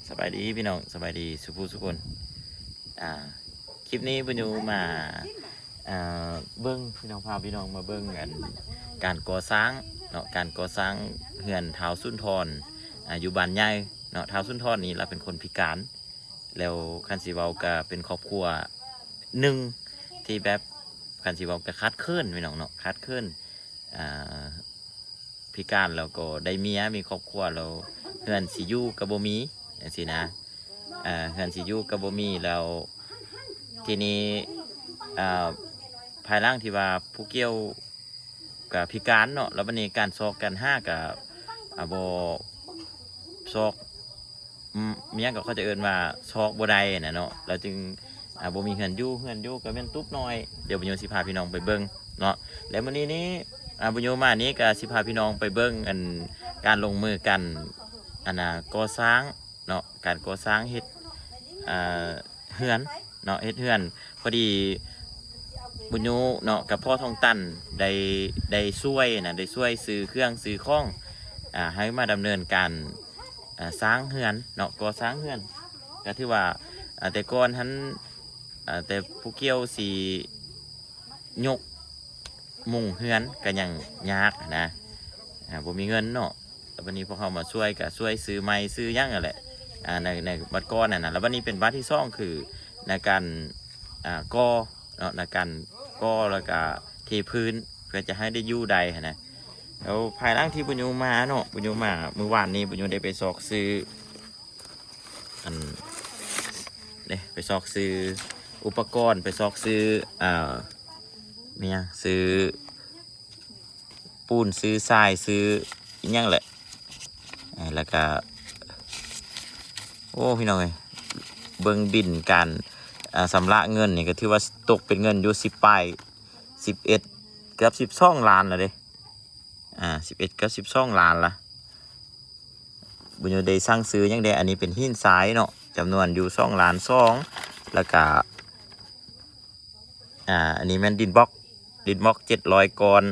ສະບາຍດີພີ່ນ້ອງ ສະບາຍດີສູ່ຜູ້ສູ່ຄົນ. ອ່າ ຄລິບນີ້ບຸນຢູ່ມາ ອ່າ ເບິ່ງ ພີ່ນ້ອງ ພາພີ່ນ້ອງມາເບິ່ງອັນ ການກໍ່ສ້າງເນາະ ການກໍ່ສ້າງເຮືອນທ້າວສຸນທອນ ອ່າ ຢູ່ບ້ານໃຫຍ່ເນາະ. ທ້າວສຸນທອນນີ້ລາວເປັນຄົນພິການ ແລ້ວຄັນຊິເວົ້າກະເປັນຄອບຄົວໜຶ່ງທີ່ແບບ ຄັນຊິເວົ້າກະຂາດເຂີນພີ່ນ້ອງເນາະ ຂາດເຂີນ ອ່າ ພິການແລ້ວກໍໄດ້ເມຍ ມີຄອບຄົວແລ້ວ ເຮືອນຊິຢູ່ກໍບໍ່ມີຈັ່ງຊີ້ນະ ເຮືອນຊິຢູ່ກໍບໍ່ມີແລ້ວ. ທີນີ້ ອ່າ ພາຍຫຼັງທີ່ວ່າຜູ້ກ່ຽວກໍພິການເນາະ ແລ້ວບັດນີ້ການຊອກການຫາກໍ ອ່າ ບໍ່ ຊອກ ອືມ ມີຫຍັງກໍເຂົາຈະເອີ້ນວ່າຊອກບໍ່ໄດ້ນະເນາະ ແລ້ວຈຶ່ງ ອ່າ ບໍ່ມີເຮືອນຢູ່ ເຮືອນຢູ່ກໍແມ່ນຕູບນ້ອຍ. ດຽວບຸນຢູ່ຊິພາພີ່ນ້ອງໄປເບິ່ງເນາະ ແລະມື້ນີ້ນີ້ ອ່າ ບຸນຢູ່ມານີ້ກໍຊິພາພີ່ນ້ອງໄປເບິ່ງອັນ ການລົງມືກັນ ອັນນ່າ ກໍ່ສ້າງເນາະ ການກໍ່ສ້າງເຮັດ ອ່າ ເຮືອນເນາະ ເຮັດເຮືອນ. ພໍດີບຸນຢູ່ເນາະ ກັບພໍ່ທອງຕັນໄດ້ ໄດ້ຊ່ວຍນະ ໄດ້ຊ່ວຍຊື້ເຄື່ອງຊື້ຂອງ ອ່າ ໃຫ້ມາດຳເນີນການ ອ່າ ສ້າງເຮືອນເນາະ ກໍ່ສ້າງເຮືອນ. ກໍຖືວ່າ ອ່າ ແຕ່ກ່ອນຫັ້ນ ອ່າ ແຕ່ຜູ້ກ່ຽວຊິຍົກມຸງເຮືອນກໍຍັງຍາກນະ ອ່າ ບໍ່ມີເງິນເນາະ. ແລ້ວບັດນີ້ພວກເຮົາມາຊ່ວຍ ກໍຊ່ວຍຊື້ໄມ້ຊື້ຫຍັງນັ້ນແຫຼະ ອ່າ ໃນ ໃນບັດກ່ອນນັ້ນນະ. ແລ້ວບັດນີ້ເປັນບັດທີສອງ ຄືໃນການ ອ່າ ກໍ່ເນາະ ໃນການກໍ່ ແລ້ວກໍເທພື້ນ ເພື່ອຈະໃຫ້ໄດ້ຢູ່ໄດ້ຫັ້ນນະ. ແລ້ວພາຍຫຼັງທີ່ບຸນຢູ່ມາເນາະ ບຸນຢູ່ມາ ມື້ວານນີ້ບຸນຢູ່ໄດ້ໄປຊອກຊື້ ອັນ ເດ້ ໄປຊອກຊື້ອຸປະກອນ ໄປຊອກຊື້ ອ່າ ມີຫຍັງ ຊື້ປູນ ຊື້ຊາຍ ຊື້ອີ່ຫຍັງແຫຼະ ແລ້ວກະ ໂອ້ ພີ່ນ້ອງເອີຍ ເບິ່ງບິນການ ອ່າ ຊຳລະເງິນນີ້ກໍຖືວ່າຕົກເປັນເງິນຢູ່ສິບປາຍ ສິບເອັດ ເກືອບສິບສອງລ້ານແລ້ວເດ້. ອ່າ ສິບເອັດກັບສິບສອງລ້ານລະ. ບຸນຢູ່ໄດ້ສັ່ງຊື້ຫຍັງແດ່? ອັນນີ້ເປັນຫີນຊາຍເນາະ ຈຳນວນຢູ່ສອງລ້ານສອງ ແລ້ວກະ ອ່າ ອັນນີ້ແມ່ນດິນບລັອກ ດິນບລັອກເຈັດຮ້ອຍກ້ອນ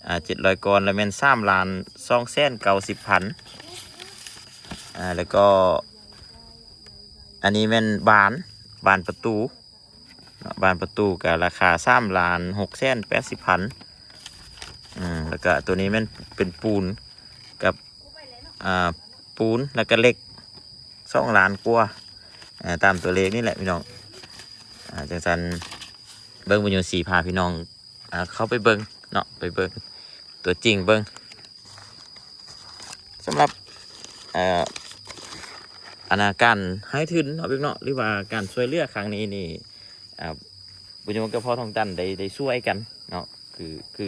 ອ່າ ເຈັດຮ້ອຍກ້ອນ ແລ້ວແມ່ນສາມລ້ານສອງແສນເກົ້າສິບພັນ. ອ່າ ແລ້ວກໍອັນນີ້ແມ່ນບານ ບານປະຕູ ເນາະ ບານປະຕູກໍລາຄາສາມລ້ານຫົກແສນແປດສິບພັນ. ອືມ ແລ້ວກໍໂຕນີ້ແມ່ນເປັນປູນກັບ ອ່າ ປູນ ແລ້ວກໍເຫຼັກ ສອງລ້ານກວ່າ ອ່າ ຕາມຕົວເລກນີ້ແຫຼະພີ່ນ້ອງ. ອ່າ ຈັ່ງຊັ້ນ ເບິ່ງ ບຸນຢູ່ຊິພາພີ່ນ້ອງ ອ່າ ເຂົ້າໄປເບິ່ງເນາະ ໄປເບິ່ງຕົວຈິງເບິ່ງ. ສຳລັບ ເອີ ອັນນ່າ ການໃຫ້ທຶນເນາະ ເນາະ ຫຼືວ່າການຊ່ວຍເຫຼືອຄັ້ງນີ້ນີ້ ອ່າ ບຸນຢູ່ກັບພໍ່ທອງຕັນໄດ້ ໄດ້ຊ່ວຍກັນເນາະ ຄື ຄື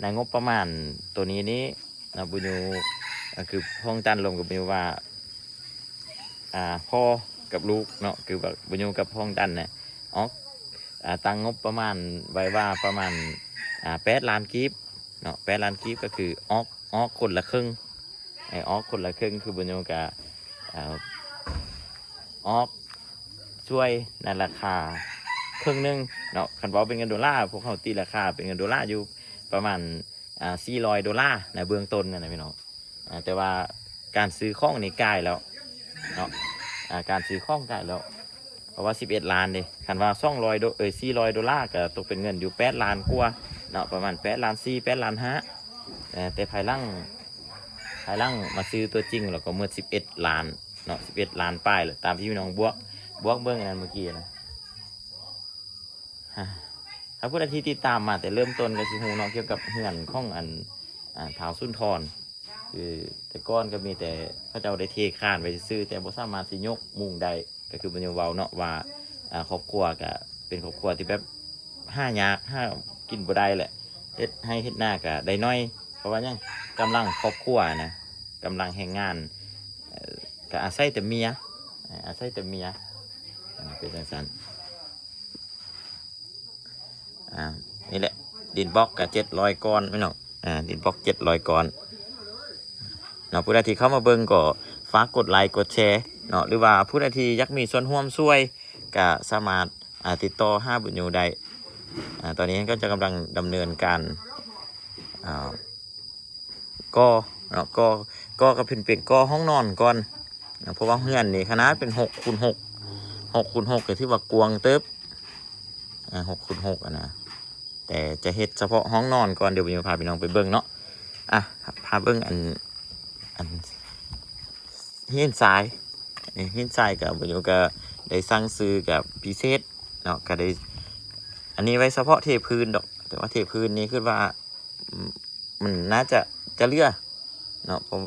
ໃນງົບປະມານໂຕນີ້ນີ້ເນາະ ບຸນຢູ່ ກໍຄືພໍ່ທອງຕັນລົມກັບບຸນຢູ່ວ່າ ອ່າ ພໍ່ກັບລູກເນາະ ຄືວ່າບຸນຢູ່ກັບພໍ່ທອງຕັນນະ ອອກ ອ່າ ຕັ້ງງົບປະມານໄວ້ວ່າປະມານ ອ່າ ແປດລ້ານກີບເນາະ ແປດລ້ານກີບ ກໍຄືອອກ ອອກຄົນລະເຄິ່ງ ໃຫ້ອອກຄົນລະເຄິ່ງ ຄືບຸນຍົງກະ ເອີ ອອກຊ່ວຍໃນລາຄາເຄິ່ງໜຶ່ງເນາະ. ຄັນເວົ້າເປັນເງິນໂດລາ ພວກເຮົາຕີລາຄາເປັນເງິນໂດລາຢູ່ປະມານ ອ່າ ສີ່ຮ້ອຍໂດລາໃນເບື້ອງຕົ້ນນັ້ນນະພີ່ນ້ອງ. ອ່າ ແຕ່ວ່າການຊື້ຂອງນີ້ກາຍແລ້ວເນາະ ອ່າ ການຊື້ຂອງກາຍແລ້ວ ເພາະວ່າສິບເອັດລ້ານເດ້. ຄັນວ່າສອງຮ້ອຍໂດ ເອີ ສີ່ຮ້ອຍໂດລາ ກໍຕົກເປັນເງິນຢູ່ແປດລ້ານກວ່າເນາະ ປະມານແປດລ້ານສີ່ ແປດລ້ານຫ້າ. ເອີ ແຕ່ພາຍຫຼັງ ພາຍຫຼັງມາຊື້ຕົວຈິງ ແລ້ວກໍໝົດສິບເອັດລ້ານເນາະ ສິບເອັດລ້ານປາຍແລ້ວ ຕາມທີ່ພີ່ນ້ອງບວກ ບວກເບິ່ງອັນນັ້ນມື້ກີ້ນະ. ຖ້າຜູ້ໃດທີ່ຕິດຕາມມາແຕ່ເລີ່ມຕົ້ນກໍຊິຮູ້ເນາະ ກ່ຽວກັບເຮືອນຂອງອັນ ອ່າ ທ້າວສຸນທອນ. ຄືແຕ່ກ່ອນກໍມີແຕ່ເຂົາເຈົ້າໄດ້ເທຄານໄວ້ຊື່ໆ ແຕ່ບໍ່ສາມາດຊິຍົກມຸງໄດ້. ກໍຄືບໍ່ຍອມເວົ້າເນາະວ່າ ອ່າ ຄອບຄົວກໍເປັນຄອບຄົວທີ່ແບບຫາຍາກ ຫາກິນບໍ່ໄດ້ແຫຼະ ເຮັດໄຮ່ເຮັດນາກໍໄດ້ໜ້ອຍ. ເພາະວ່າຫຍັງ? ກຳລັງຄອບຄົວນະ ກຳລັງແຮງງານ ເອີ ກໍອາໄສແຕ່ເມຍ ອາໄສແຕ່ເມຍ ເປັນຈັ່ງຊັ້ນ. ອ່າ ນີ້ແຫຼະ ດິນບລັອກກໍເຈັດຮ້ອຍກ້ອນພີ່ນ້ອງ ອ່າ ດິນບລັອກເຈັດຮ້ອຍກ້ອນເນາະ. ຜູ້ໃດທີ່ເຂົ້າມາເບິ່ງກໍຝາກກົດໄລກົດແຊເນາະ ຫຼືວ່າຜູ້ໃດທີ່ຢາກມີສ່ວນຮ່ວມຊ່ວຍກໍສາມາດ ອ່າ ຕິດຕໍ່ຫາບຸນຢູ່ໄດ້. ອ່າ ຕອນນີ້ກໍຈະກຳລັງດຳເນີນການ ອ່າ ກໍ່ເນາະ ກໍ່ ກໍ່ກໍເປັນ ເປັນກໍ່ຫ້ອງນອນກ່ອນ ເນາະ ເພາະວ່າເຮືອນນີ້ຂະໜາດເປັນຫົກຄູນຫົກ ຫົກຄູນຫົກ ກໍຖືວ່າກວ້າງເຕີບ ເອີ ຫົກຄູນຫົກ ອະນະ ແຕ່ຈະເຮັດສະເພາະຫ້ອງນອນກ່ອນ. ດຽວບຸນຍູພາພີ່ນ້ອງໄປເບິ່ງເນາະ. ອ່ະ ພາເບິ່ງອັນ ອັນຫີນຊາຍ ຫີນຊາຍກໍບຸນຍູກໍໄດ້ສັ່ງຊື້ກັບພິເສດເນາະ ກໍໄດ້ ອັນນີ້ໄວ້ສະເພາະເທພື້ນດອກ ແຕ່ວ່າເທພື້ນນີ້ຄິດວ່າ ອືມ ມັນໜ້າຈະ ຈະເຫຼືອເນາະ ເພາະ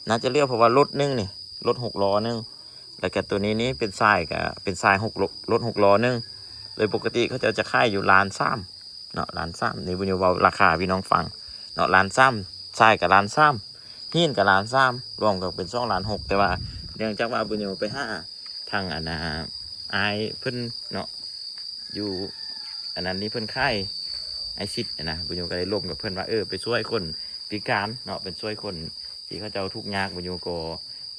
ໜ້າຈະເຫຼືອ ເພາະວ່າລົດໜຶ່ງນີ້ ລົດຫົກລໍ້ໜຶ່ງ ແລ້ວກະໂຕນີ້ນີ້ເປັນຊາຍ ກະເປັນຊາຍຫົກລໍ້ ລົດຫົກລໍ້ໜຶ່ງ ໂດຍປົກກະຕິເຂົາເຈົ້າຈະຂາຍຢູ່ລ້ານສາມເນາະ ລ້ານສາມ ນີ້ບຸນຍູເວົ້າລາຄາໃຫ້ພີ່ນ້ອງຟັງເນາະ ລ້ານສາມ ຊາຍກະລ້ານສາມ ຫີນກະລ້ານສາມ ລວມກໍເປັນສອງລ້ານຫົກ ແຕ່ວ່າເນື່ອງຈາກວ່າບຸນຍູໄປຫາ ທາງອັນນ່າ ອ້າຍເພິ່ນເນາະ ຢູ່ອັນນັ້ນນີ້ ເພິ່ນຂາຍ ອ້າຍສິດນະ ບຸນຍູກໍໄດ້ລົມກັບເພິ່ນວ່າ ເອີ ໄປຊ່ວຍຄົນພິການເນາະ ໄປຊ່ວຍຄົນທີ່ເຂົາເຈົ້າທຸກຍາກ ບຸນຍູກໍ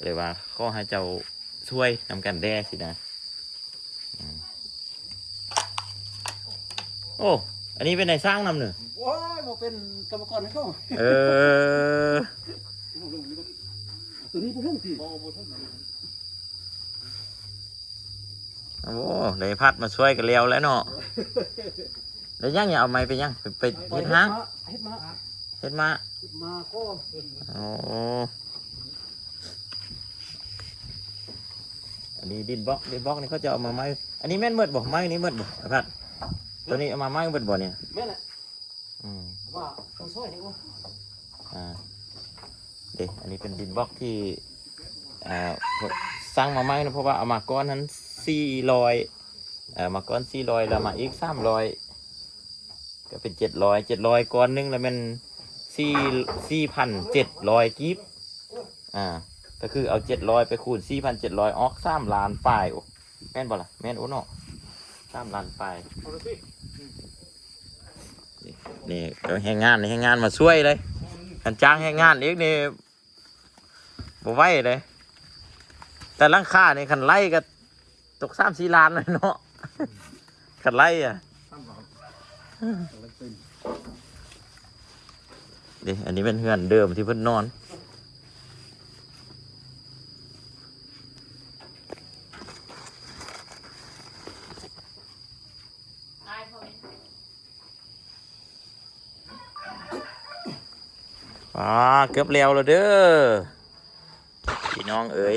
ເລີຍວ່າຂໍໃຫ້ເຈົ້າຊ່ວຍນຳກັນແດ່ຊີ້ນະ. ອືມ ໂອ້ ອັນນີ້ເປັນນາຍຊ່າງນຳເນີ. ໂອ້ຍ ບໍ່ເປັນກຳມະກອນໃຫ້ເຂົາ. ເອີ ຕົວນີ້ບໍ່ເຖິງຕິ ບໍ່ ບໍ່ເຖິງ. ໂອ້ ໄດ້ພັດມາຊ່ວຍກັນແລ້ວແຫຼະເນາະ. ແລ້ວຍັງ ຍັງເອົາໄມ້ໄປຫຍັງ ໄປ ໄປເຮັດຫ້າງ ເຮັດມ້າ ເຮັດມ້າ ເຮັດມ້າກໍ. ໂອ້ ອັນນີ້ດິນບລັອກ ດິນບລັອກນີ້ເຂົາຈະເອົາມາໃໝ່. ອັນນີ້ແມ່ນໝົດບໍ່ ໄມ້ນີ້ໝົດບໍ່ ໄອ້ພັດ? ຕົວນີ້ເອົາມາໃໝ່ໝົດບໍ່ນີ້? ແມ່ນແຫຼະ. ອືມ ວ່າຕ້ອງຊ່ອຍນີ້. ໂອ້ ອ່າ ເດ້ ອັນນີ້ເປັນດິນບລັອກທີ່ ອ່າ ສັ່ງມາໃໝ່ເນາະ ເພາະວ່າເອົາມາກ້ອນຫັ້ນສີ່ຮ້ອຍ ເອົາມາກ້ອນສີ່ຮ້ອຍ ແລ້ວມາອີກສາມຮ້ອຍ ກໍເປັນເຈັດຮ້ອຍ ເຈັດຮ້ອຍ ກ້ອນໜຶ່ງລະແມ່ນສີ່ ສີ່ພັນເຈັດຮ້ອຍກີບ. ອ່າ ກໍຄືເອົາເຈັດຮ້ອຍໄປຄູນສີ່ພັນເຈັດຮ້ອຍ ອອກສາມລ້ານປາຍ. ໂອ້ ແມ່ນບໍ່ລະ? ແມ່ນໂອເນາະ ສາມລ້ານປາຍ. ນີ້ ນີ້ແຮງງານ ແຮງງານມາຊ່ວຍເລີຍ. ຄັນຈ້າງແຮງງານອີກນີ້ບໍ່ໄຫວເດ້. ແຕ່ຫຼັງຄານີ້ຄັນໄລ່ກໍຕົກສາມສີ່ລ້ານແລ້ວເນາະ ຄັນໄລ່ອະ. ເດ້ ອັນນີ້ແມ່ນເຮືອນເດີມທີ່ເພິ່ນນອນ. ອ່າ ເກືອບແລ້ວແລ້ວເດີ ພີ່ນ້ອງເອີຍ.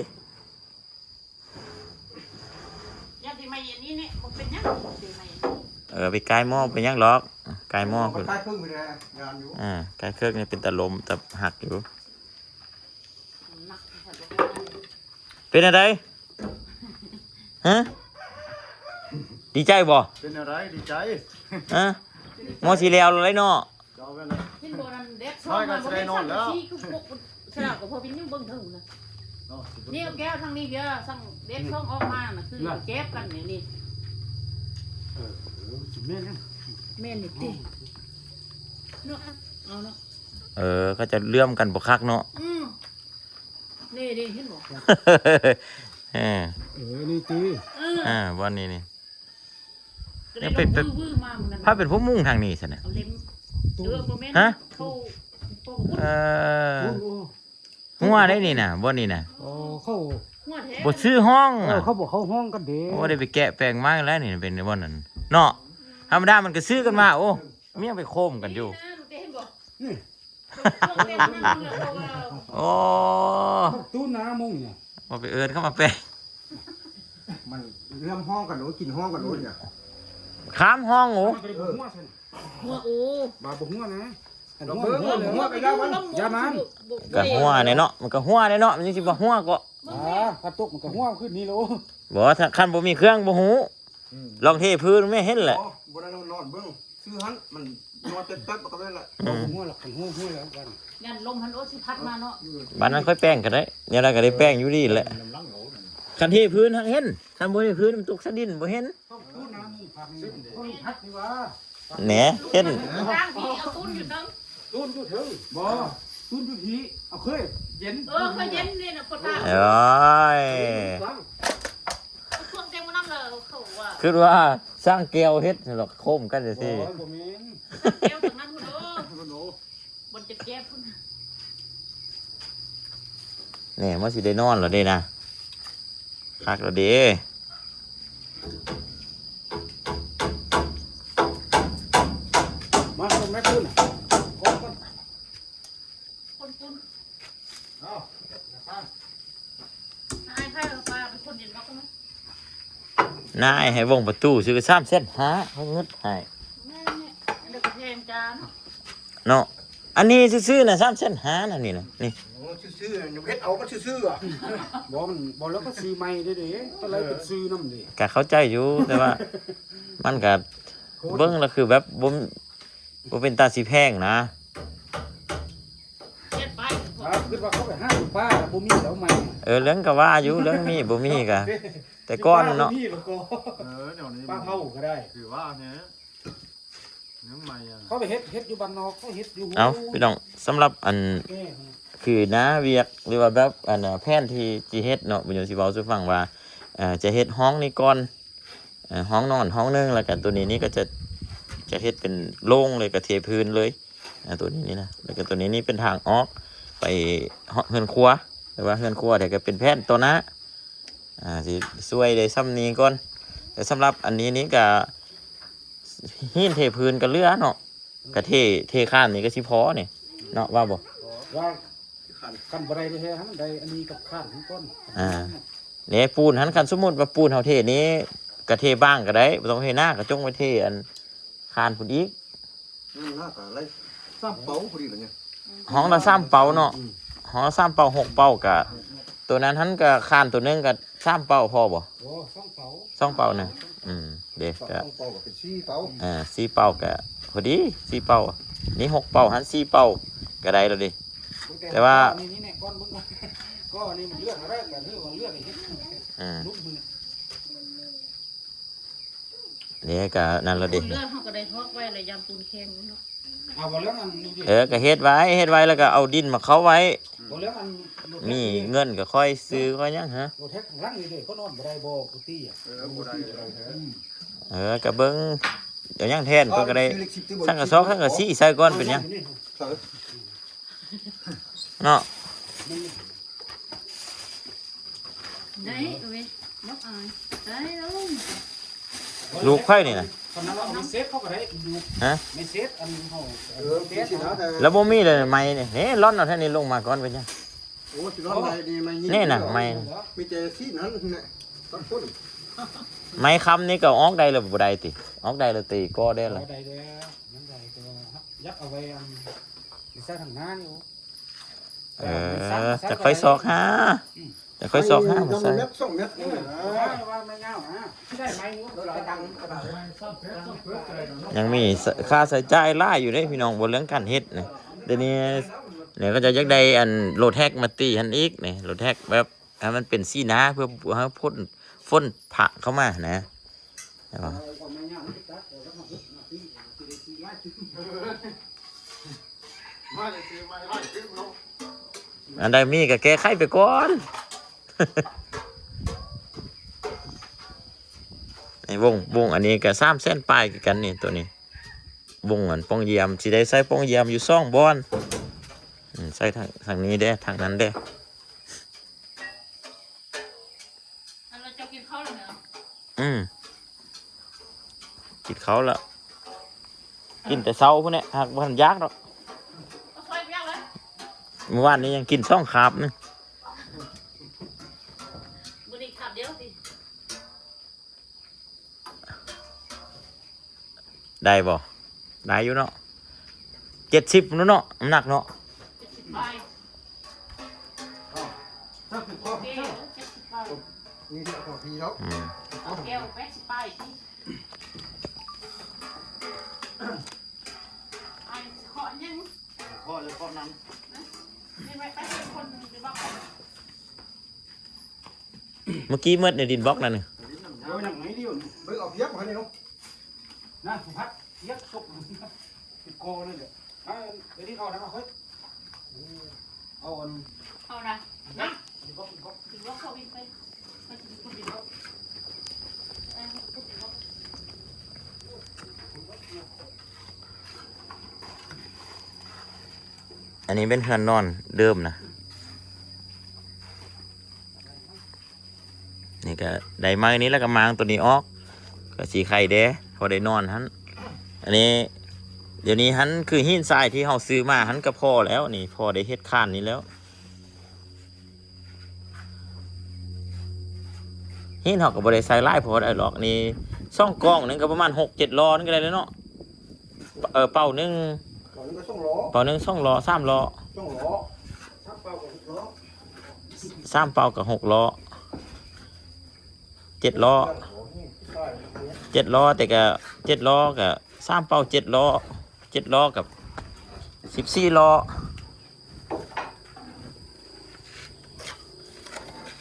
ຢ່າໄປໄໝ້ອັນນີ້ແນ່ ບໍ່ເປັນຫຍັງ ໄປໄໝ້ອັນນີ້. ເອີ ໄປກາຍໝໍ້ ເປັນຫຍັງດອກ ກາຍໝໍ້ພຸ້ນ ກາຍເຄິ່ງພຸ້ນແຫຼະ ຢ້ານຢູ່. ອ່າ ກາຍເຄິ່ງນີ້ເປັນຕາລົມ ຕາຫັກຢູ່. ເປັນແນວໃດ? ຮະ? ດີໃຈບໍ່? ເປັນແນວໃດ? ດີໃຈ. ຮະ? ໝໍ້ຊິແລ້ວແລ້ວເນາະ. ເຈົ້າແມ່ນລະ ເຫັນບໍ່ນັ້ນ ແດດສອງມາບໍ່ແມ່ນສັ່ງຊີ້ຄືພວກສະຫຼາກກໍພໍເປັນຢູ່ເບິ່ງເທິງນະ. ເນາະ ນີ້ແກ້ວທາງນີ້ເບຍ ສັ່ງແດດສອງອອກມານະ ຄືແຈບກັນນີ້. ເອີ ເອີ ຊິແມ່ນຫຍັງ? ແມ່ນນີ້ຕິ ເນາະ ເອົາເນາະ. ເອີ ເຂົາຈະເຫຼື້ອມກັນບໍ່ຄັກເນາະ. ອືມ ນີ້ໆ ເຫັນບໍ່? ເອີ ເອີ ນີ້ຕິ ເອີ ອ່າ ບ່ອນນີ້ນີ້ ກໍເລີຍເປັນ ວືມາມື້ນັ້ນ ໃຜເປັນຜູ້ມຸງທາງນີ້ຊັ້ນນະ? ເອົາເລັມ ເອີ ບໍ່ແມ່ນ ຮະ? ເຂົາ ເອີ ຫົວໄດ໋ນີ້ນະ ບ່ອນນີ້ນະ. ໂອ້ ເຂົາ ຫົວແທ້ ບໍ່ຊື່ຫ້ອງ ເອີ ນະ ເຂົາບໍ່ເຂົ້າຫ້ອງກັນເດ້. ໂອ້ ໄດ້ໄປແກະແປງມາແລ້ວນີ້ ເປັນບ່ອນນັ້ນເນາະ. ທຳມະດາມັນກໍຊື່ກັນມາ. ໂອ້ ມັນຍັງໄປໂຄມກັນຢູ່ ນີ້ນະ ເຫັນບໍ່? ນີ້ ໂອ້ ຕູ້ນາມຸງນີ້ ບໍ່ໄປເອີ້ນເຂົາມາແປງ. ມັນເລື່ອມຫ້ອງກັນໂລດ ກິນຫ້ອງກັນໂລດນີ້ ຂ້າມຫ້ອງ. ໂອ້ ເອີ ຫົວ ໂອ້ ມາບໍ່ຫົວນະ ເບິ່ງ ຫົວໄປຢາມັນ ຢາມັນ ກະຫົວແນ່ເນາະ ມັນກະຫົວແນ່ເນາະ ມັນຍັງຊິບໍ່ຫົວເກາະ. ອ່າ ຄັນຕົກມັນກະຫົວຂຶ້ນນີ້ໂລດ. ບໍ່ ຖ້າຄັນບໍ່ມີເຄື່ອງບໍ່ຮູ້. ອືມ ລອງເທພື້ນແມ່ເຫັນແຫຼະ. ບໍ່ ບໍ່ໄດ້ນອນເບິ່ງ ຊື່ຫັ້ນ ມັນນອນແປັບໆ ມັນກໍແມ່ນລະ. ອືມ ຫົວລະ ຄັນຫົວ ຫົວແລ້ວກັນ ຢ້ານລົມຫັ້ນ ໂອ ຊິພັດມາເນາະ. ບາດນັ້ນຄ່ອຍແປງກໍໄດ້ ແນວໃດກໍໄດ້ແປງຢູ່ດີແຫຼະ. ຄັນເທພື້ນຫັ້ນເຫັນ ຄັນບໍ່ເທພື້ນມັນຕົກສະດິນບໍ່ເຫັນ. ຕ້ອງປູນນະ ມຸງພັກນີ້ ຕ້ອງພັກນີ້ວ່າ ແໜ ເຫັນ ທາງພີ້ເອົາຕູນຢູ່ເທິງ ຕູນຢູ່ເທິງ. ບໍ່ ຕູນຢູ່ພີ້ ເອົາເຄີຍເຢັນ ເອີ ເຄີຍເຢັນນີ້ນະ ປະທານ. ໂອ້ຍ ຊ່ວງເຕັມນຳເລີ ເຂົາວ່າ ຄິດວ່າຊ່າງແກ້ວເຮັດດອກ ໂຄມກັນຊື່ໆ. ບໍ່ ບໍ່ແມ່ນ ຊ່າງແກ້ວທາງນັ້ນພຸ້ນໂດ ບໍ່ຈັກແກ້ວພຸ້ນ. ແໜ ມັນຊິໄດ້ນອນແລ້ວເດ້ນະ. ຄັກແລ້ວເດ້. ມາ ຄົນແມ່ນ ຄົນ ຄົນ ຄົນ ຄົນປຸ້ນ ເອົາ ນາຍໃຜເອົາປາໄປຄົນດິນບັກ ນາຍໃຫ້ວົງປະຕູຊື້ສາມແສນຫ້າ ເຂົາງຶດໃຫ້ ແມ່ນແຫຼະ ອັນນີ້ກໍແພງຈ້າເນາະ ເນາະ. ອັນນີ້ຊື່ໆນະ ສາມແສນຫ້ານະ ນີ້ນະ ນີ້ ໂອ້ ຊື່ໆນະ ເຮັດເອົາມັນຊື່ໆອະ ບໍ່ ມັນບໍ່ ແລ້ວກໍຊື້ໃໝ່ເດ້ ເດ້ ຕ້ອງໄລ່ເປັນຊື່ນຳເດ້. ກໍເຂົ້າໃຈຢູ່ ແຕ່ວ່າມັນກໍເບິ່ງແລ້ວຄືແບບບໍ່ ບໍ່ເປັນຕາຊິແພງນະ. ເຈັດໃບ ຄິດວ່າເຂົາໄປຫາຢູ່ປ່າ ບໍ່ມີແລ້ວໃໝ່. ເອີ ເລື່ອງກໍວ່າຢູ່ ເລື່ອງມີບໍ່ມີກໍ ແຕ່ກ່ອນເນາະ ເອີ ດຽວນີ້ ປາເຜົາກໍໄດ້ ຄືວ່າແທ້ ຍັງໃໝ່ ເຂົາໄປເຮັດ ເຮັດຢູ່ບ້ານນອກ ເຂົາເຮັດຢູ່. ເອົ້າ ພີ່ນ້ອງ ສຳລັບອັນ ແກ້ ຄືນະ ວຽກ ຫຼືວ່າແບບ ອັນ ແຜນທີ່ຊິເຮັດເນາະ ບຸນຍົງຊິເວົ້າສູ່ຟັງວ່າ ເອີ ຈະເຮັດຫ້ອງນີ້ກ່ອນ ເອີ ຫ້ອງນອນຫ້ອງໜຶ່ງ ແລ້ວກໍຕົວນີ້ນີ້ກໍຈະ ຈະເຮັດເປັນໂລ່ງເລີຍ ກໍເທພື້ນເລີຍ ອາ ຕົວນີ້ນີ້ນະ ແລ້ວກໍຕົວນີ້ນີ້ເປັນທາງອອກໄປເຮືອນຄົວ ແຕ່ວ່າເຮືອນຄົວແທ້ກໍເປັນແຜນຕໍ່ໜ້າ ອາ ຊິຊ່ວຍໄດ້ຊ່ຳນີ້ກ່ອນ. ແຕ່ສຳລັບອັນນີ້ນີ້ກໍ ຫີນເທພື້ນກໍເຫຼືອເນາະ ກະເທ ເທຄານນີ້ກໍຊິພໍນີ້ເນາະ ວ່າບໍ່? ວ່າຄັນບໍ່ໄດ້ແທ້ ໃຫ້ມັນໄດ້ອັນນີ້ກັບຄານມັນກ່ອນ. ອາ ແນ່ ປູນຫັ້ນ ຄັນສົມມຸດວ່າປູນເຮົາເທນີ້ ກະເທບາງກໍໄດ້ ບໍ່ຕ້ອງເທໜາ ກະຈົ່ງໄປເທອັນຄານພຸ້ນອີກ. ນັ້ນນະ ກໍໄດ້ສາມເປົາພໍດີແລ້ວນີ້ ຫ້ອງລະສາມເປົາເນາະ. ອືມ ຫ້ອງລະສາມເປົາ ຫົກເປົາ ກະ ໂຕນັ້ນຫັ້ນກະຄານໂຕໜຶ່ງກະສາມເປົາພໍບໍ່? ໂອ້ ສອງເປົາ ສອງເປົານະ. ອືມ ເດ້ ສອງເປົາກໍເປັນສີ່ເປົາ. ເອີ ສີ່ເປົາກະພໍດີ ສີ່ເປົາ ນີ້ຫົກເປົາຫັ້ນ ສີ່ເປົາກະໄດ້ແລ້ວເດ້. ແຕ່ວ່າ ນີ້ ນີ້ ນີ້ ກ່ອນເບິ່ງກ່ອນ ກໍນີ້ມັນເລືອກເອົາໄດ້ ກໍຄືວ່າເລືອກໃຫ້ເຮັດ ອືມ ລຸກມື ນີ້ກໍນັ້ນລະເດ້ ເລືອກເຮົາກໍໄດ້ຮອກໄວ້ລະ ຍາມປູນແຂງເນາະ. ເອົາບໍ່ເລື່ອງອັນນີ້ເດ້ ເອີ ກໍເຮັດໄວ້ ເຮັດໄວ້ ແລ້ວກໍເອົາດິນມາເຂົ້າໄວ້ ບໍ່ເລື່ອງອັນ ມີເງິນກໍຄ່ອຍຊື້ຄ່ອຍຫຍັງ. ຮະ ລົດແທັກຫຼັງນີ້ເດ້ ກໍນອນບໍ່ໄດ້ບໍ່ ກຸຕິອະ. ເອີ ບໍ່ໄດ້ ອືມ ເອີ ກໍເບິ່ງເອົາຫຍັງແທນ ກໍ ກໍໄດ້ ສັງກະສອກ ສັງກະສີໃສ່ກ່ອນ ເປັນຫຍັງ ເນາະ. ໄດ້ເວີຍ ບໍ່ອາຍ ໄດ້ແລ້ວ. ລູກໃຜນີ້ນະ? ຄັນເຮົາເອົາໃນເຊຟເຂົາກໍໄດ້ຢູ່ ຮະ? ໃນເຊຟອັນເຮົາ ເອີ ເຊຟເຮົາ ແລ້ວບໍ່ມີເລີຍໄມ້ນີ້ ນີ້ລ່ອນເອົາແທ້ນີ້ລົງມາກ່ອນ ເປັນຫຍັງ? ໂອ້ ຊິລ່ອນໄດ້ນີ້ໄມ້ນີ້ ນີ້ນະ ໄມ້ ມີແຕ່ຊີ້ນຫັ້ນແຫຼະ ຕັດຕົ້ນ. ໄມ້ຄ້ຳນີ້ກໍອອກໄດ້ແລ້ວບໍ່ໄດ້ຕິ? ອອກໄດ້ແລ້ວຕິ ກໍໄດ້ລະ ໄດ້ແລ້ວ ຍັງໄດ້ ແຕ່ວ່າຢາກເອົາໄວ້ອັນ ໄປໃສ່ທາງໜ້ານີ້. ເອີ ຈະຄ່ອຍຊອກຫາ ຈະຄ່ອຍຊອກຫາມາໃສ່ ສອງແມັດ ເອີ ວ່າໄມ້ຍາວນະ ໄດ້ໄມ້ຢູ່ ຍັງມີຄ່າໃຊ້ຈ່າຍຫຼາຍຢູ່ເດ້ພີ່ນ້ອງ ບໍ່ເລື່ອງການເຮັດນະ. ດຽວນີ້ນີ້ກໍຈະຢາກໄດ້ອັນໂລແທັກມາຕີຫັ້ນອີກນີ້ ໂລແທັກແບບໃຫ້ມັນເປັນສີໜ້າ ເພື່ອໃຫ້ຝົນ ຝົນພະເຂົ້າມານະ. ອັນໃດມີກໍແກ້ໄຂໄປກ່ອນ. ໃນວົງ ວົງອັນນີ້ກໍສາມແສນປາຍຄືກັນນີ້ ໂຕນີ້ ວົງອັນປ່ອງຢ້ຽມ ຊິໄດ້ໃສ່ປ່ອງຢ້ຽມຢູ່ສອງບ່ອນ. ອືມ ໃສ່ທາງ ທາງນີ້ເດ້ ທາງນັ້ນເດ້. ອັນລະເຈົ້າກິນເຂົ້າແລ້ວເນາະ? ອືມ ກິນເຂົ້າແລ້ວ ກິນແຕ່ເຊົ້າພຸ້ນແຫຼະ ຫາກບໍ່ທັນຢາກດອກ. ເອົາຊ່ອຍບໍ່ຢາກເລີຍ ມື້ວານນີ້ຍັງກິນສອງຄາບໜຶ່ງ ມື້ນີ້ຄາບດຽວຕິ. ໄດ້ບໍ່? ໄດ້ຢູ່ເນາະ ເຈັດສິບພຸ້ນເນາະ ນ້ຳໜັກເນາະ. ເຈັດສິບປາຍ ເອີ ເຈັດສິບປາຍ ນີ້ເອົາຂອງພີ່ແລ້ວ ອືມ ເອົາແກ້ວແປດສິບປາຍຕິ. ອ້າຍຊິເຄາະຫຍັງ? ເຄາະ ເຄາະນຳ ນີ້ໄວ້ໄປຄົນໜຶ່ງຊິບອກ. ເມື່ອກີ້ໝົດໃນດິນບລັອກນັ້ນ ໂອ້ຍ ໜັງໜ້ອຍດຽວນີ້ ເບິ່ງເອົາພຽບຫັ້ນນີ້ເນາະ ນະ ສຸພັດ ພຽບສົບ ຕິດຄໍນັ້ນແຫຼະ. ເອົາ ດຽວນີ້ເອົານຳມາຄ່ອຍ ເອົາອັນ ເອົານະ ນະ ດິນບລັອກ ດິນບລັອກ ດິນບລັອກ ເຂົ້າວິນໄປ ໄປກິນດິນບລັອກ ເອີ ດິນບລັອກ. ອັນນີ້ເປັນເຮືອນນອນເດີມນະ. ນີ້ກໍໄດ້ໄມ້ນີ້ ແລ້ວກໍມ້າງຕົວນີ້ອອກ ກໍຊິໄຄແດ່ ພໍໄດ້ນອນຫັ້ນ. ອັນນີ້ ດຽວນີ້ຫັ້ນ ຄືຫີນຊາຍທີ່ເຮົາຊື້ມາຫັ້ນກໍພໍແລ້ວ ນີ້ພໍໄດ້ເຮັດຄານນີ້ແລ້ວ. ຫີນເຮົາກໍບໍ່ໄດ້ໃສ່ຫຼາຍພໍໄດ້ດອກ ນີ້ສອງກອງໜຶ່ງກໍປະມານຫົກເຈັດລໍ້ນີ້ກໍໄດ້ແລ້ວເນາະ. ເອີ ເປົາໜຶ່ງ ເປົາໜຶ່ງກໍສອງລໍ້ ເປົາໜຶ່ງສອງລໍ້ ສາມລໍ້ ສອງລໍ້ ສາມເປົາກໍຫົກລໍ້ ສາມເປົາກໍຫົກລໍ້ ເຈັດລໍ້ ເຈັດລໍ້ ແຕ່ກໍເຈັດລໍ້ກໍສາມເປົາເຈັດລໍ້ ເຈັດລໍ້ກໍສິບສີ່ລໍ້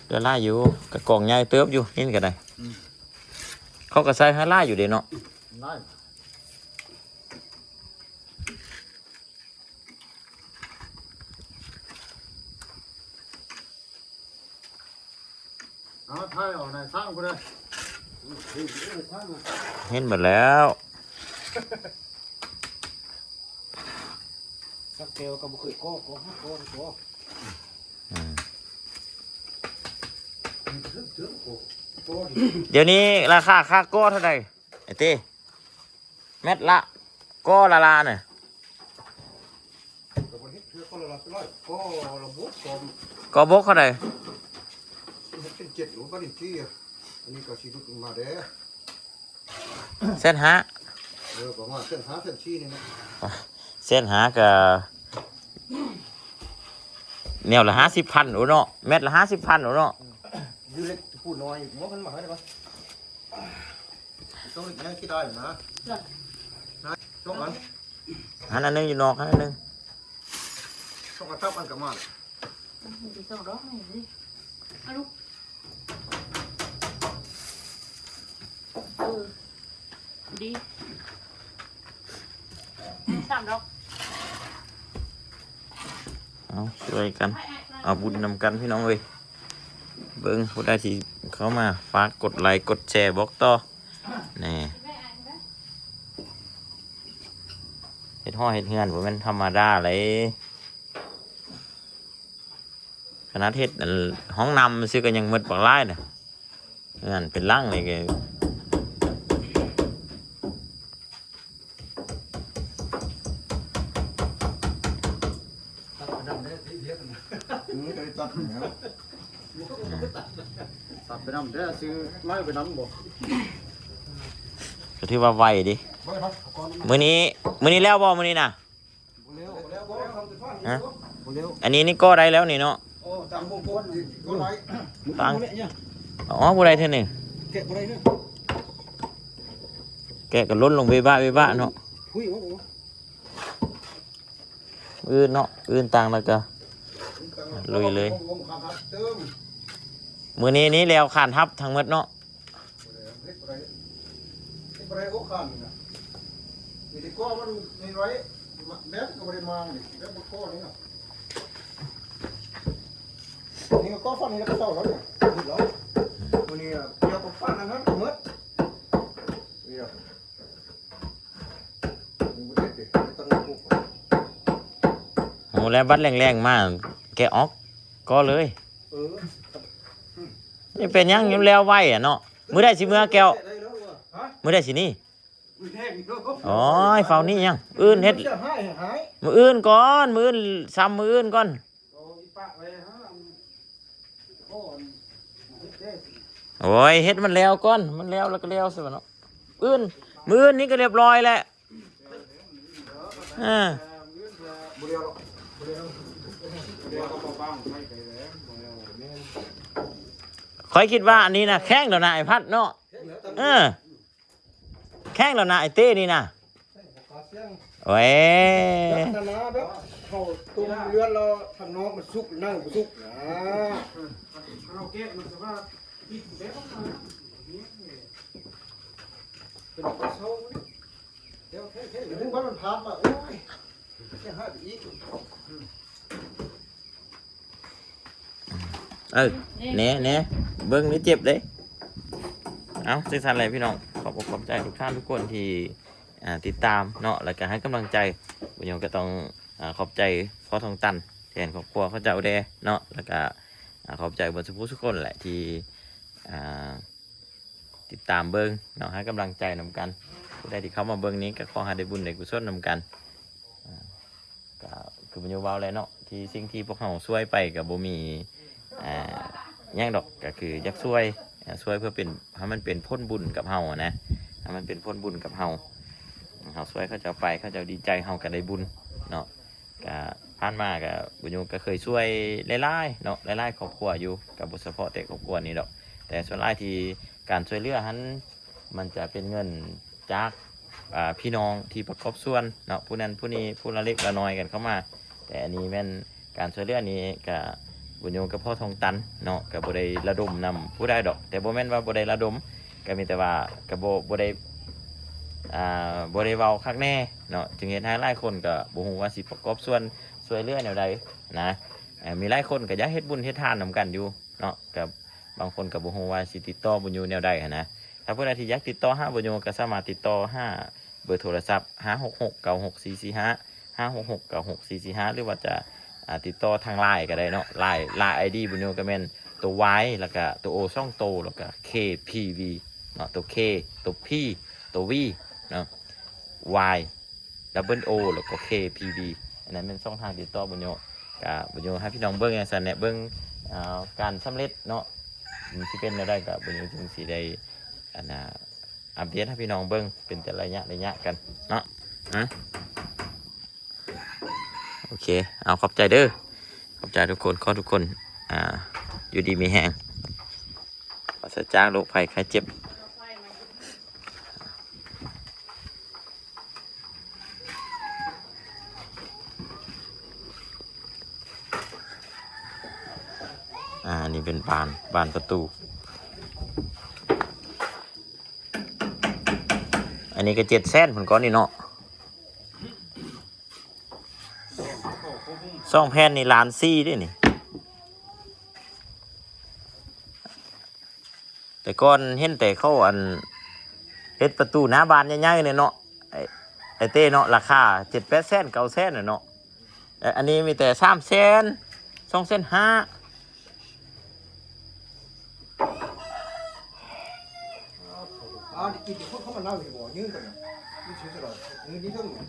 ເຫຼືອຫຼາຍຢູ່ ກໍກອງໃຫຍ່ເຕີບຢູ່ ຫີນກໍໄດ້ ອືມ ເຂົາກໍໃສ່ໃຫ້ຫຼາຍຢູ່ເດ້ເນາະ ຫຼາຍ. ເອົາ ຖ່າຍເອົານາຍຊ່າງພຸ້ນເດີ ເຫັນໝົດແລ້ວ ສັກແກ້ວກໍບໍ່ເຄີຍກໍ່ ກໍ່ຫາກໍ່ ກໍ່ ອືມ ດຽວນີ້ລາຄາຄ່າກໍ່ເທົ່າໃດ ໄອ້ເຕ້? ແມັດລະ ກໍລະລານະ ກໍບໍ່ເຮັດເທື່ອກໍລະລາ ກໍລະບົກ ກໍບົກເທົ່າໃດ? ເປັນເຈັດ ໂອ້ ບາດນີ້ ອັນນີ້ກໍຊິຫຼຸດລົງມາເດ້ ແສນຫ້າ ເອີ ປະມານແສນຫ້າ ແສນສີ່ນີ້ນະ ແສນຫ້າກໍແນວລະຫ້າສິບພັນໂອເນາະ ແມັດລະຫ້າສິບພັນໂອເນາະ ຢູ່ເລັກປູນ້ອຍ ຫົວເພິ່ນມາໃຫ້ໄດ້ບໍ່? ຕ້ອງເຮັດໃຫ້ຊິໄດ້ນະ ສອງອັນ ຫັ້ນອັນໜຶ່ງ ຢູ່ນອກຫັ້ນອັນໜຶ່ງ ສອງອັນ ສາມອັນກໍມາ ມັນຊິສອງດອກນີ້ເດ້ ເອົາລູກ ເອີ ດີ ສາມດອກ ເອົາ ຊ່ວຍກັນ ເອົາບຸນນຳກັນພີ່ນ້ອງເອີຍ ເບິ່ງຜູ້ໃດທີ່ເຂົ້າມາ ຝາກກົດໄລກົດແຊບອກຕໍ່ ແນ່ ເຮັດຫໍເຮັດເຮືອນບໍ່ແມ່ນທຳມະດາເລີຍ ຂະໜາດເຮັດອັນ ຫ້ອງນ້ຳຊື່ກໍຍັງໝົດບັກຫຼາຍນະ ເຮືອນເປັນຫຼັງນີ້ກໍ ຕັດໄປນຳເດີ ຕິວຽກນະ ອືມ ກໍໄດ້ຕັດແລ້ວ ຕັດໄປນຳເດີ ຊື້ໄມ້ໄປນຳບໍ່ ກໍຖືວ່າໄວເດ້ ມື້ນີ້ ມື້ນີ້ແລ້ວບໍ່ ມື້ນີ້ນະ? ບໍ່ແລ້ວ ບໍ່ແລ້ວ ບໍ່ແລ້ວ ຮະ? ບໍ່ແລ້ວ ອັນນີ້ນີ້ກໍໄດ້ແລ້ວນີ້ເນາະ ເອີ ຕາມວົງກົດນີ້ກໍໄດ້ ຕາມ ອໍ ຜູ້ໃດເທື່ອໜຶ່ງ ແກະບໍ່ໄດ້ເດີ ແກະກໍຫຼົ່ນລົງເບະບະເບະບະເນາະ ທຸຍ ໂອ້ ມື້ອື່ນເນາະ ມື້ອື່ນຕາງແລ້ວກໍລຸຍເລີຍ ມື້ນີ້ນີ້ແລ້ວຄານທັບທັງໝົດເນາະ ເຮັດບໍ່ໄດ້ ເຮັດບໍ່ໄດ້ ໂອ້ ຄານນີ້ນະ ມີແຕ່ກໍມັນມີໄວ້ ແບບກໍບໍ່ໄດ້ມານີ້ ແບບບໍ່ກໍນີ້ນະ ນີ້ກໍກໍຝັ່ງນີ້ແລ້ວກໍເຊົາແລ້ວນີ້ ເຮັດແລ້ວ ມື້ນີ້ດຽວກໍຝັ່ງອັນນັ້ນກໍໝົດ ນີ້ນະ ນີ້ບໍ່ໄດ້ຕິ ບໍ່ຕ້ອງ ໂອ້ ແລ້ວບັດແລງໆມາແກະອອກກໍເລີຍ ເອີ ນີ້ເປັນຫຍັງຍັງແລ້ວໄວອະເນາະ ມື້ໃດຊິເມືອແກ້ວ? ມື້ໃດຊິນີ້? ໂອ້ຍ ຟ້າວນີ້ຫຍັງ ມື້ອື່ນເຮັດ ມື້ອື່ນກ່ອນ ມື້ອື່ນ ຊ່ຳມື້ອື່ນກ່ອນ ໂອ້ຍ ເຮັດມັນແລ້ວກ່ອນ ມັນແລ້ວແລ້ວກໍແລ້ວຊະເນາະ ອື່ນ ມື້ອື່ນນີ້ກໍລຽບລ້ອຍແລ້ວ ເອີ ບໍ່ແລ້ວດອກ ບໍ່ແລ້ວ ບໍ່ແລ້ວກໍບໍ່ບັງໄຟໄປແລ້ວ ບໍ່ແລ້ວ ແມ່ນ ຂ້ອຍຄິດວ່າອັນນີ້ນະ ແຂງແລ້ວນະ ໄອ້ພັດເນາະ ແຂງແລ້ວ ເອີ ແຂງແລ້ວນະ ໄອ້ເຕ້ນີ້ນະ ແຂງບໍ່ກ້າສ່ຽງ ໂອ້ຍ ລັກສະນະແບບເຂົ້າຕົ້ມເລືອດແລ້ວທາງນອກມັນສຸກ ໃນບໍ່ສຸກນະ ເຮົາແກະມັນກໍວ່າປິດແບບອອກມາ ເປັນປາເຊົາ ດຽວເຫັນ ເຫັນ ເຫັນວ່າມັນພາດມາ ໂອ້ຍ ເສຍຫາຍໄປອີກ ເອີ ແນ່ ແນ່ ເບິ່ງນີ້ເຈັບເດ້ ເອົ້າ ຈັ່ງຊັ້ນແຫຼະພີ່ນ້ອງ ຂອບອົກຂອບໃຈທຸກທ່ານທຸກຄົນທີ່ ອ່າ ຕິດຕາມເນາະ ແລ້ວກະໃຫ້ກຳລັງໃຈ ບຸນຍົງກະຕ້ອງ ອ່າ ຂອບໃຈພໍ່ທອງຕັນ ແທນຄອບຄົວເຂົາເຈົ້າແດ່ເນາະ ແລ້ວກະ ອ່າ ຂອບໃຈເບິດສູ່ຜູ້ສູ່ຄົນແຫຼະທີ່ ອ່າ ຕິດຕາມເບິ່ງເນາະ ໃຫ້ກຳລັງໃຈນຳກັນ. ຜູ້ໃດທີ່ເຂົ້າມາເບິ່ງນີ້ກໍຂໍໃຫ້ໄດ້ບຸນໄດ້ກຸສົນນຳກັນ. ອ່າ ກໍຄືບຸນຍູເວົ້າແຫຼະເນາະ ທີ່ສິ່ງທີ່ພວກເຮົາຊ່ວຍໄປກໍບໍ່ມີ ອ່າ ຫຍັງດອກ ກໍຄືຢາກຊ່ວຍ ອ່າ ຊ່ວຍເພື່ອເປັນ ໃຫ້ມັນເປັນຜົນບຸນກັບເຮົານະ ໃຫ້ມັນເປັນຜົນບຸນກັບເຮົາ. ເຮົາຊ່ວຍເຂົາເຈົ້າໄປ ເຂົາເຈົ້າດີໃຈ ເຮົາກໍໄດ້ບຸນເນາະ. ກະຜ່ານມາກະບຸນຍູກະເຄີຍຊ່ວຍຫຼາຍໆເນາະ ຫຼາຍໆຄອບຄົວຢູ່ ກະບໍ່ສະເພາະແຕ່ຄອບຄົວນີ້ດອກ. ແຕ່ສ່ວນຫຼາຍທີ່ການຊ່ວຍເຫຼືອຫັ້ນ ມັນຈະເປັນເງິນຈາກ ອ່າ ພີ່ນ້ອງທີ່ປະກອບສ່ວນເນາະ ຜູ້ນັ້ນຜູ້ນີ້ ຜູ້ລະເລັກລະນ້ອຍກັນເຂົ້າມາ. ແຕ່ອັນນີ້ແມ່ນການຊ່ວຍເຫຼືອນີ້ກະ ບຸນຍູກະພໍທ່ອງຕັນເນາະ ກະບໍ່ໄດ້ລະດົມນຳຜູ້ໃດດອກ. ແຕ່ບໍ່ແມ່ນວ່າບໍ່ໄດ້ລະດົມ ກະມີແຕ່ວ່າກະບໍ່ ບໍ່ໄດ້ ອ່າ ບໍ່ໄດ້ເວົ້າຄັກແນ່ເນາະ ຈຶ່ງເຮັດໃຫ້ຫຼາຍຄົນກະບໍ່ຮູ້ວ່າຊິປະກອບສ່ວນຊ່ວຍເຫຼືອແນວໃດນະ. ເອີ ມີຫຼາຍຄົນກະຢາກເຮັດບຸນເຮັດທານນຳກັນຢູ່ເນາະ ກະບາງຄົນກະບໍ່ຮູ້ວ່າຊິຕິດຕໍ່ບຸນຍູແນວໃດຫັ້ນນະ. ຖ້າຜູ້ໃດທີ່ຢາກຕິດຕໍ່ຫາບຸນຍູກະສາມາດຕິດຕໍ່ຫາເບີໂທລະສັບ ຫ້າຫົກຫົກເກົ້າຫົກສີ່ສີ່ຫ້າ ຫ້າຫົກຫົກເກົ້າຫົກສີ່ສີ່ຫ້າ ຫຼືວ່າຈະ ອ່າ ຕິດຕໍ່ທາງ LINE ກໍໄດ້ເນາະ. LINE LINE ID ບຸນຍູກໍແມ່ນຕົວ Y ແລ້ວກໍຕົວ O ສອງໂຕ ແລ້ວກໍ K P V ເນາະ ຕົວ K ຕົວ P ຕົວ V ເນາະ Y double O ແລ້ວກໍ K P V. ອັນນັ້ນແມ່ນຊ່ອງທາງຕິດຕໍ່ບຸນຍູ. ກະບຸນຍູໃຫ້ພີ່ນ້ອງເບິ່ງຈັ່ງຊັ້ນແຫຼະ ເບິ່ງ ອ່າ ການສຳເລັດເນາະ ມັນຊິເປັນແນວໃດ ກະບຸນຍູຈຶ່ງຊິໄດ້ ອັນນ່າ ອັບເດດໃຫ້ພີ່ນ້ອງເບິ່ງເປັນແຕ່ໄລຍະໄລຍະກັນເນາະ. ອາ ໂອເຄ ເອົາ ຂອບໃຈເດີ ຂອບໃຈທຸກຄົນ ຂໍທຸກຄົນ ອ່າ ຢູ່ດີມີແຮງ ປາສະຈາກໂລກໄພໄຂ້ເຈັບ. ອ່າ ນີ້ເປັນບານ ບານປະຕູ ອັນນີ້ກໍເຈັດແສນພຸ້ນກ້ອນນີ້ເນາະ. ສອງແຜ່ນນີ້ລ້ານສີ່ເດ້ນີ້. ແຕ່ກ່ອນເຫັນແຕ່ເຂົາ ອັນ ເຮັດປະຕູໜ້າບ້ານໃຫຍ່ໆເນາະ ໄອ້ ໄອ້ເຕ້ເນາະ ລາຄາເຈັດແປດແສນ ເກົ້າແສນນະເນາະ. ເອີ ອັນນີ້ມີແຕ່ສາມແສນ ສອງແສນຫ້າ. ອ່າ ໄດ້ກິນຄົນເຂົາມາເລົ່າຢູ່ບໍ່? ຍືນກ່ອນນະ ຍືນຊື່ຕະຫຼອດ ຍືນນີ້ເຖິງນະ.